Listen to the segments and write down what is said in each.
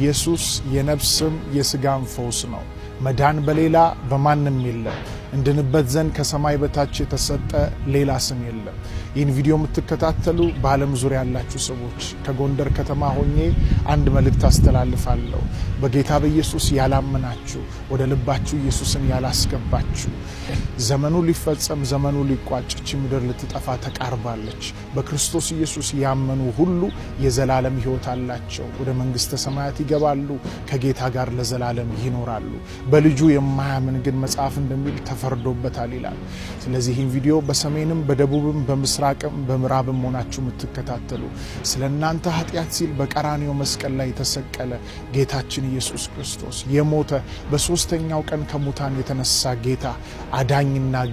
ኢየሱስ የነፍስም የሥጋም ፈውስ ነው። መዳን በሌላ በማንም የለም። እንድንበት ዘንድ ከሰማይ በታች የተሰጠ ሌላ ስም የለም። ይህን ቪዲዮ የምትከታተሉ በዓለም ዙሪያ ያላችሁ ሰዎች ከጎንደር ከተማ ሆኜ አንድ መልእክት አስተላልፋለሁ። በጌታ በኢየሱስ ያላመናችሁ፣ ወደ ልባችሁ ኢየሱስን ያላስገባችሁ፣ ዘመኑ ሊፈጸም ዘመኑ ሊቋጭ እቺ ምድር ልትጠፋ ተቃርባለች። በክርስቶስ ኢየሱስ ያመኑ ሁሉ የዘላለም ሕይወት አላቸው። ወደ መንግሥተ ሰማያት ይገባሉ፣ ከጌታ ጋር ለዘላለም ይኖራሉ። በልጁ የማያምን ግን መጽሐፍ እንደሚል ተፈርዶበታል ይላል። ስለዚህ ይህን ቪዲዮ በሰሜንም በደቡብም በምስራቅም በምዕራብም ሆናችሁ የምትከታተሉ፣ ስለ እናንተ ኃጢአት ሲል በቀራንዮ መስቀል ላይ የተሰቀለ ጌታችን ኢየሱስ ክርስቶስ፣ የሞተ፣ በሶስተኛው ቀን ከሙታን የተነሳ ጌታ አዳኝና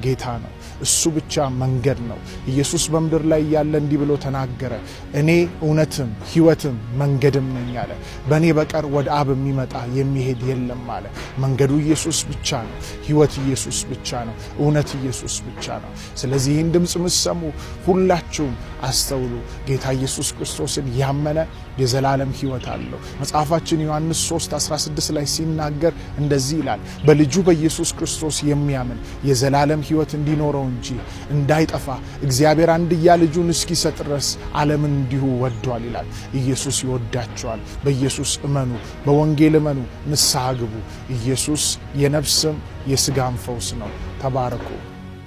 ጌታ ነው። እሱ ብቻ መንገድ ነው። ኢየሱስ በምድር ላይ እያለ እንዲህ ብሎ ተናገረ። እኔ እውነትም ሕይወትም መንገድም ነኝ አለ። በእኔ በቀር ወደ አብ የሚመጣ የሚሄድ የለም አለ። መንገዱ ኢየሱስ ብቻ ነው። ሕይወት ኢየሱስ ብቻ ነው። እውነት ኢየሱስ ብቻ ነው። ስለዚህ ይህን ድምፅ ምሰሙ ሁላችሁም አስተውሉ። ጌታ ኢየሱስ ክርስቶስን ያመነ የዘላለም ሕይወት አለው። መጽሐፋችን ዮሐንስ 3 16 ላይ ሲናገር እንደዚህ ይላል፣ በልጁ በኢየሱስ ክርስቶስ የሚያምን የዘላለም ሕይወት እንዲኖረው እንጂ እንዳይጠፋ እግዚአብሔር አንድያ ልጁን እስኪሰጥ ድረስ ዓለምን እንዲሁ ወዷል ይላል። ኢየሱስ ይወዳቸዋል። በኢየሱስ እመኑ፣ በወንጌል እመኑ፣ ንስሐ ግቡ። ኢየሱስ የነፍስም የስጋም ፈውስ ነው። ተባረኩ።